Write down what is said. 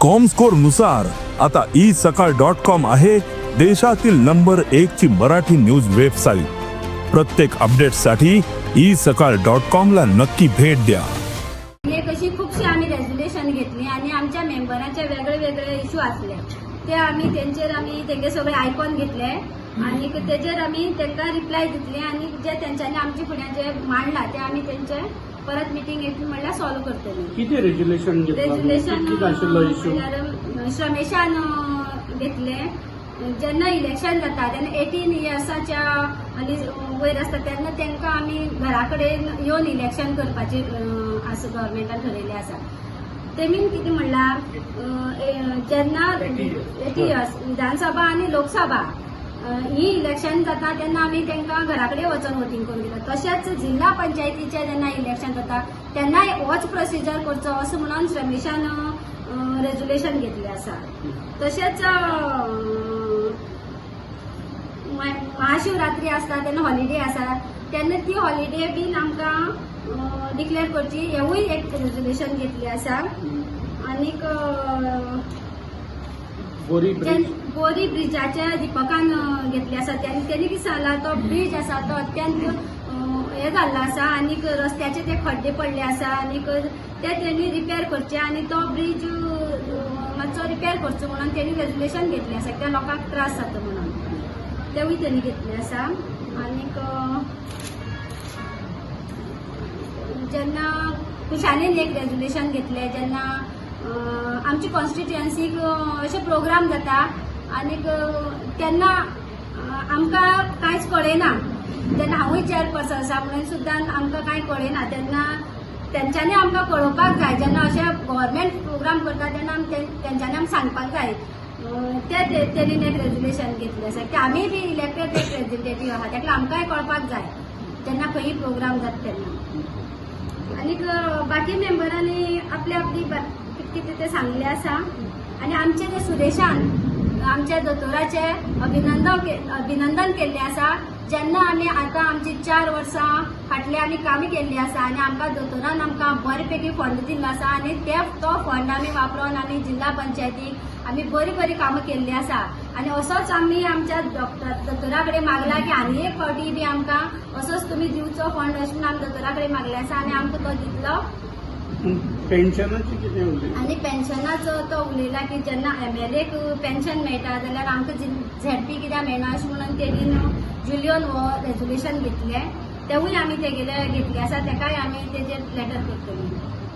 Comscore नुसार आता E सकाळ डॉट कॉम आहे देशातील नंबर एक ची मराठी न्यूज वेबसाईट. प्रत्येक अपडेटसाठी ई सकाळ डॉट कॉम ला नक्की भेट द्या. एक अशी खुबशी आमी रेजोल्युशन घेतली आनी आमच्या मेंबरांचे वेगळे वेगळे इशू आसले, ते आमी तेंचेर आमी तेंगे सगळे आयकोन घेतले आनी तेजेर आमी तांकां रिप्लाय दितले आनी जे तेंच्यांनी आमचे फुड्यान जे मांडला ते आमी तेंचे परत मिटींग येतली म्हणल्यार सॉल्व करतली. कितें रेज्युलेशन घेतला? रेज्युलेशन कितें आशिल्लो इश्यू? म्हणल्यार श्रमेशान घेतले, जेन्ना इलेक्शन जाता तेन्ना 18 इयर्साच्या वयर आसता तेन्ना तांकां आमी घरा कडेन येवन इलेक्शन करपाची आसा, गव्हर्मेंटान ठरयल्लें आसा. तेमीन कितें म्हणलां, जेन्ना 80 इयर्स विधानसभा आनी लोकसभा ही इलेक्शन जाता तेन्ना आमी तांकां घरा कडेन वचून वोटींग करून दिता. तशेंच जिल्हा पंचायतीचें जेन्ना इलेक्शन जाता तेन्नाय होच प्रोसिजर करचो असो म्हणून श्रमेशान रेजोल्युशन घेतलें आसा. तशेंच महाशिवरात्री आसता तेन्ना हॉलिडे आसा, तेन्ना ती हॉलिडे बीन आमकां डिक्लेअर करची, हेवूय एक रेजोल्युशन घेतली आसा. आनीक बोरी ब्रिज. बोरी ब्रिजाच्या दिपकान घेतले आसा. तेणी कितें सांगला, तो ब्रीज आसा तो अत्यंत हे जाल्लो आसा आनीक रस्त्याचे ते खड्डे पडले आसा आनीक ते तेणी रिपेर करचे आनी तो ब्रीज मातसो रिपेर करचो म्हणून तेणी रेजोल्युशन घेतलें आसा, कित्याक लोकांक त्रास जाता म्हणून तेवूय तेणी घेतलें आसा. आनीक जेन्ना खुशालीन एक रेजोल्युशन घेतलें, जेन्ना आमची कॉन्स्टिट्युएन्सीक अशे प्रोग्राम जाता आनीक तेन्ना आमकां कांयच कळना, तेन्ना हांवूय चेअरपर्सन आसा म्हणून सुद्दां आमकां कांय कळना, तेन्ना तेंच्यांनी आमकां कळोवपाक जाय. जेन्ना अशे गव्हर्मेंट प्रोग्राम करता तेन्ना तेंच्यांनी आमकां सांगपाक जाय. ते तेणीन एक रेजोल्युशन घेतलें आसा की आमी बी इलेक्टेड रिप्रेझेंटेटीव आहा, ताका आमकांय कळपाक जाय जेन्ना खंयी प्रोग्राम जाता तेन्ना. आनीक बाकी मेंबरांनी आपली आपली कितें तें सांगलें आसा. आनी आमचे जे सुरेशान आमच्या दोतोराचे अभिनंदन केल्लें आसा. जेन्ना आमी आतां आमची 4 वर्सां फाटली आमी कामां केल्ली आसा आनी आमकां दोतोरान आमकां बरे पैकी फंड दिल्लो आसा आनी तो फंड आमी वापरून आमी जिल्हा पंचायतीक आमी बरी बरी कामां केल्ली आसा. आनी असोच आमी आमच्या दोतोरा कडेन मागला की आनी एक फावटी बी आमकां असोच तुमी दिवचो फंड अशें म्हणून आमी दोतोरा कडेन मागलें आसा आनी आमकां तो दितलो. पेन्शनाची कितें उलयली? आनी पेन्शनाचो तो उलयला की जेन्ना एमएलएक पेन्शन मेळटा जाल्यार आमकां झेडपी कित्याक मेळना अशें म्हणून तेणीन जुलियोन हो रेजोल्युशन घेतलें, तेवूय आमी तेगेले घेतले आसा, तेकाय आमी तेजेर लेटर करतली.